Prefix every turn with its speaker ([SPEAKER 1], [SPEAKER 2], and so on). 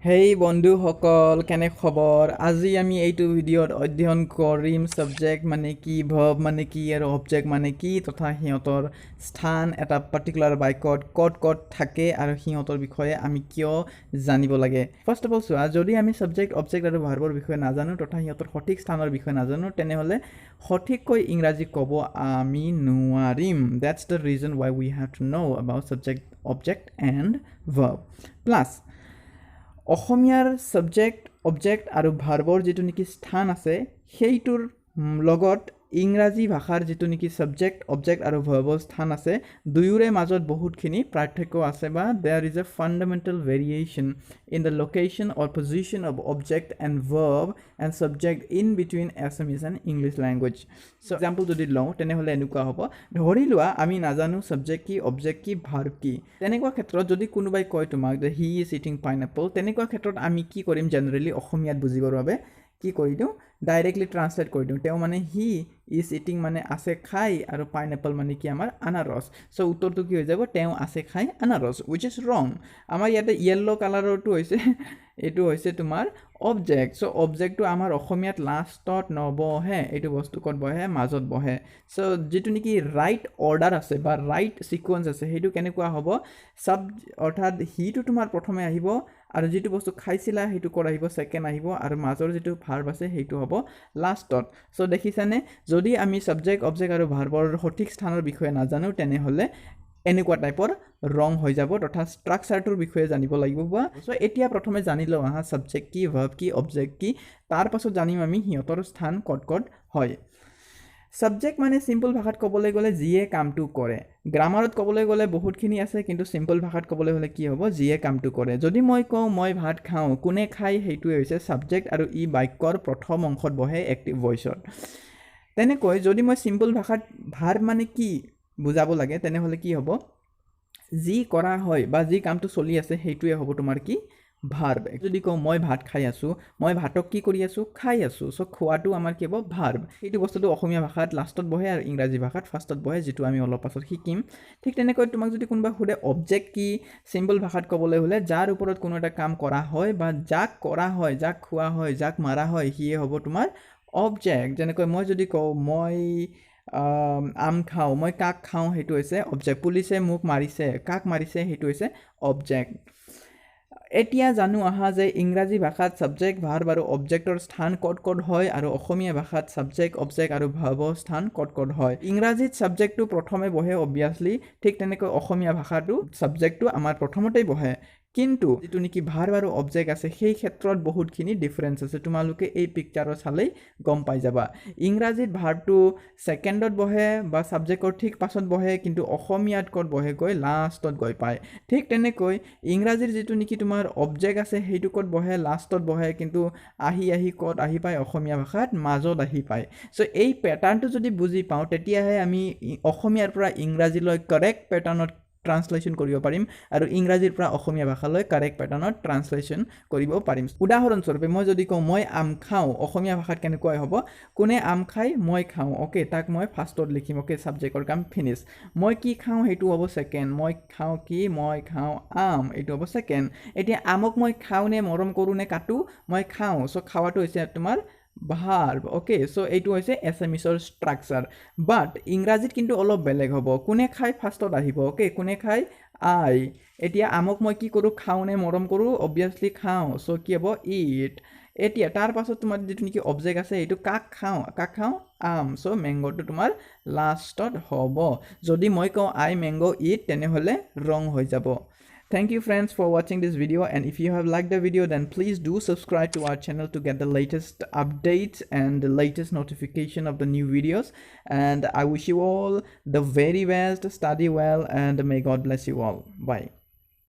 [SPEAKER 1] হেই বন্ধুসকল, কেনে খবৰ? আজি আমি এইটো ভিডিঅ'ত অধ্যয়ন কৰিম ছাবজেক্ট মানে কি, ভাৰ্ব মানে কি আৰু অবজেক্ট মানে কি তথা সিহঁতৰ স্থান এটা পাৰ্টিকুলাৰ বাক্যত ক'ত ক'ত থাকে আৰু সিহঁতৰ বিষয়ে আমি কিয় জানিব লাগে। ফাৰ্ষ্ট অফ অল চোৱা, যদি আমি ছাবজেক্ট, অবজেক্ট আৰু ভাৰ্বৰ বিষয়ে নাজানো তথা সিহঁতৰ সঠিক স্থানৰ বিষয়ে নাজানো, তেনেহ'লে সঠিককৈ ইংৰাজী ক'ব আমি নোৱাৰিম। That's the reason why we have to know about subject, object and verb. Plus অসমীয়াৰ ছাবজেক্ট, অবজেক্ট আৰু ভাৰ্বৰ যিটো নেকি স্থান আছে, সেইটোৰ লগত ইংৰাজী ভাষাৰ যিটো নেকি ছাবজেক্ট, অবজেক্ট আৰু ভাৰ্বৰ স্থান আছে, দুয়োৰে মাজত বহুতখিনি পাৰ্থক্য আছে বা there is a fundamental variation in the location or position of object and verb and subject in between Assamese and English language. So example যদি লওঁ, তেনেহ'লে এনেকুৱা হ'ব। ধৰি লোৱা আমি নাজানো ছাবজেক্ট কি, অবজেক্ট কি, ভাৰ্ব কি। তেনেকুৱা ক্ষেত্ৰত যদি কোনোবাই কয় তোমাক যে he is eating pineapple, তেনেকুৱা ক্ষেত্ৰত আমি কি কৰিম? জেনেৰেলি অসমীয়াত বুজিবৰ বাবে কি কৰি দিওঁ? ডাইৰেক্টলি ট্ৰান্সলেট কৰি দিওঁ। তেওঁ মানে he is eating মানে আছে খাই আৰু পাইনএপল মানে কি? আমাৰ আনাৰস। চ' উত্তৰটো কি হৈ যাব? তেওঁ আছে খাই আনাৰস, উইচ is ৰং। আমাৰ ইয়াতে য়েল্ল' কালাৰৰটো হৈছে, এইটো হৈছে তোমাৰ অবজেক্ট। চ' অবজেক্টটো আমাৰ অসমীয়াত লাষ্টত নবহে, এইটো বস্তু ক'ত বহে? মাজত বহে। চ' যিটো নেকি ৰাইট অৰ্ডাৰ আছে বা ৰাইট ছিকুৱেঞ্চ আছে, সেইটো কেনেকুৱা হ'ব? চাব অৰ্থাৎ সিটো তোমাৰ প্ৰথমে আহিব আৰু যিটো বস্তু খাইছিলা সেইটো ক'ত আহিব? ছেকেণ্ড আহিব আৰু মাজৰ যিটো ভাৰ্ব আছে সেইটো হ'ব লাষ্টত। চ' দেখিছানে, যদি আমি ছাবজেক্ট, অবজেক্ট আৰু ভাৰ্বৰ সঠিক স্থানৰ বিষয়ে নাজানো, তেনেহ'লে এনেকুৱা টাইপৰ ৰং হৈ যাব তথা ষ্ট্ৰাকচাৰটোৰ বিষয়ে জানিব লাগিব। বা চ' এতিয়া প্ৰথমে জানি লওঁ আহা ছাবজেক্ট কি, ভাৰ্ব কি, অবজেক্ট কি, তাৰপাছত জানিম আমি সিহঁতৰ স্থান ক'ত ক'ত হয়। ছাবজেক্ট মানে চিম্পল ভাষাত ক'বলৈ গ'লে যিয়ে কামটো কৰে। গ্ৰামাৰত ক'বলৈ গ'লে বহুতখিনি আছে, কিন্তু চিম্পল ভাষাত ক'বলৈ হ'লে কি হ'ব? যিয়ে কামটো কৰে। যদি মই কওঁ মই ভাত খাওঁ, কোনে খায় সেইটোৱে হৈছে ছাবজেক্ট আৰু ই বাক্যৰ প্ৰথম অংশত বহে এক্টিভ ভইচত। তেনেকৈ যদি মই চিম্পল ভাষাত ভাৰ্ব মানে কি বুজাব লাগে, তেনেহ'লে কি হ'ব? যি কৰা হয় বা যি কামটো চলি আছে সেইটোৱে হ'ব তোমাৰ কি? ভাৰ্ব। যদি কওঁ মই ভাত খাই আছোঁ, মই ভাতক কি কৰি আছোঁ? খাই আছোঁ। চ' খোৱাটো আমাৰ কি হ'ব? ভাৰ্ব। সেইটো বস্তুটো অসমীয়া ভাষাত লাষ্টত বহে আৰু ইংৰাজী ভাষাত ফাৰ্ষ্টত বহে, যিটো আমি অলপ পাছত শিকিম। ঠিক তেনেকৈ তোমাক যদি কোনোবাই সোধে অবজেক্ট কি, চিম্পল ভাষাত ক'বলৈ হ'লে যাৰ ওপৰত কোনো এটা কাম কৰা হয় বা যাক কৰা হয়, যাক খোৱা হয়, যাক মাৰা হয়, সিয়ে হ'ব তোমাৰ অবজেক্ট। যেনেকৈ মই যদি কওঁ মই আম খাওঁ, মই কাক খাওঁ সেইটো হৈছে অবজেক্ট। পুলিচে মোক মাৰিছে, কাক মাৰিছে সেইটো হৈছে অবজেক্ট। এতিয়া জানো আহা যে ইংৰাজী ভাষাত ছাবজেক্ট, ভাৰ্ব আৰু অবজেক্টৰ স্থান ক'ত ক'ত হয় আৰু অসমীয়া ভাষাত ছাবজেক্ট, অবজেক্ট আৰু ভাৰ্বৰ স্থান ক'ত ক'ত হয়। ইংৰাজীত ছাবজেক্টটো প্ৰথমে বহে অবভিয়াছলি, ঠিক তেনেকৈ অসমীয়া ভাষাটো ছাবজেক্টটো আমাৰ প্ৰথমতেই বহে, কিন্তু যিটো নেকি ভাৰ্ব আৰু অবজেক্ট আছে সেই ক্ষেত্ৰত বহুতখিনি ডিফাৰেঞ্চ আছে। তোমালোকে এই পিকচাৰত চালেই গম পাই যাবা। ইংৰাজীত ভাৰ্বটো ছেকেণ্ডত বহে বা ছাবজেক্টৰ ঠিক পাছত বহে, কিন্তু অসমীয়াত ক'ত বহে? গৈ লাষ্টত গৈ পায়। ঠিক তেনেকৈ ইংৰাজীৰ যিটো নেকি তোমাৰ অবজেক্ট আছে সেইটো ক'ত বহে? লাষ্টত বহে, কিন্তু আহি আহি ক'ত আহি পায়? অসমীয়া ভাষাত মাজত আহি পায়। চ' এই পেটাৰ্ণটো যদি বুজি পাওঁ, তেতিয়াহে আমি অসমীয়াৰ পৰা ইংৰাজীলৈ কাৰেক্ট পেটাৰ্ণত ট্ৰান্সলেশ্যন কৰিব পাৰিম আৰু ইংৰাজীৰ পৰা অসমীয়া ভাষালৈ কাৰেক্ট পেটাৰ্ণত ট্ৰান্সলেশ্যন কৰিব পাৰিম। উদাহৰণস্বৰূপে মই যদি কওঁ মই আম খাওঁ, অসমীয়া ভাষাত কেনেকুৱা হ'ব? কোনে আম খায়? মই খাওঁ। অ'কে, তাক মই ফাৰ্ষ্টত লিখিম। অ'কে, ছাবজেক্টৰ কাম ফিনিছ। মই কি খাওঁ সেইটো হ'ব ছেকেণ্ড। মই খাওঁ কি? মই খাওঁ আম, এইটো হ'ব ছেকেণ্ড। এতিয়া আমক মই খাওঁ নে মৰম কৰোঁ নে কাটো? মই খাওঁ। চ' খোৱাটো হৈছে তোমাৰ ভাৰ্ব। অ'কে, চ' এইটো হৈছে এছামিছৰ ষ্ট্ৰাকচাৰ। বাট ইংৰাজীত কিন্তু অলপ বেলেগ হ'ব। কোনে খাই ফাৰ্ষ্টত আহিব। অ'কে, কোনে খায়? আই। এতিয়া আমক মই কি কৰোঁ? খাওঁ নে মৰম কৰোঁ? অবভিয়াছলি খাওঁ। চ' কি হ'ব? It. এতিয়া তাৰ পাছত তোমাৰ যিটো নেকি অবজেক্ট আছে সেইটো কাক খাওঁ? কাক খাওঁ? আম। চ' মেংগ'টো তোমাৰ লাষ্টত হ'ব। যদি মই কওঁ আই মেংগ' it, তেনেহ'লে ৰং হৈ যাব। Thank you friends for watching this video, and if you have liked the video, then please do subscribe to our channel to get the latest updates and the latest notification of the new videos, and I wish you all the very best. Study well and may God bless you all. Bye.